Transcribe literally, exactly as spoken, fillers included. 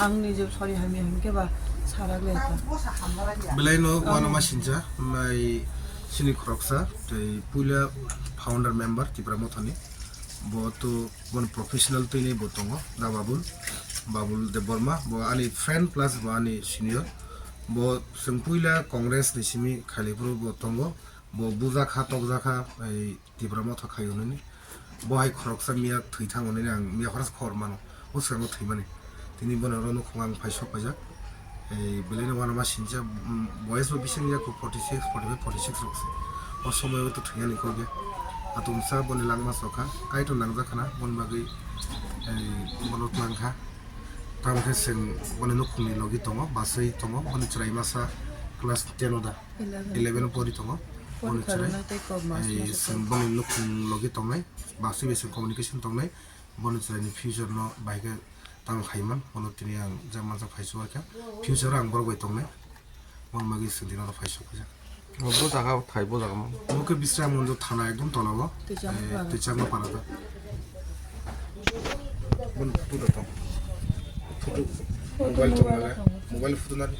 Ang nije sori hamya hinkhe ba sarak le ta. Belai no uanama sincha, mai sini khoroksa, tei puila founder member Tipra Mothani. Bo to bono professional twi ni bo tongo, da Babul, Babul Debbarma, bo ani friend plus bo ani senior. Bo chwng puila Congress ni simi khailiphuru bo tongo, bo bujakha, tokjakha, ei, Tipra Motha khai hwnwi. Bo hai khoroksa miya thwi thang hwnwi ang miya khoroksa khobor mano. O swkango thwimani. Tini bono oro nukhung ang phai sok paijak. Ei, belai no uanama sincha, mm, boyes bo bising jak forty six, forty five, forty six rok se. O somoyo to thwiyani kok ya. Atumsa boni langma sokha. Kaitor nangjak khana, boni bagwi, ei, bono twlang kha. Tamo khe chwng boni nukhungni logi tongo, baswi tongo, boni chwrai masa class ten o da. Eleven. Eleven o pori tongo. Boni chwrai, ei, chwng boni nukhung logi tongnai, baswi bai chwng communication tongnai, boni chwraini future no bai khe tamo khaiman, bono tini ang jak manjak phai chubaikha, future o ang borok bai tongnai, boni bagwi chwng tini oro phai sokjak. Bo jaga thai bo jaga man. Omo khe Bisramganj thana ekdom tola o, tei Chakma para ta. Boni photo da tong. Photo, mobile tong nale, mobile photo nale.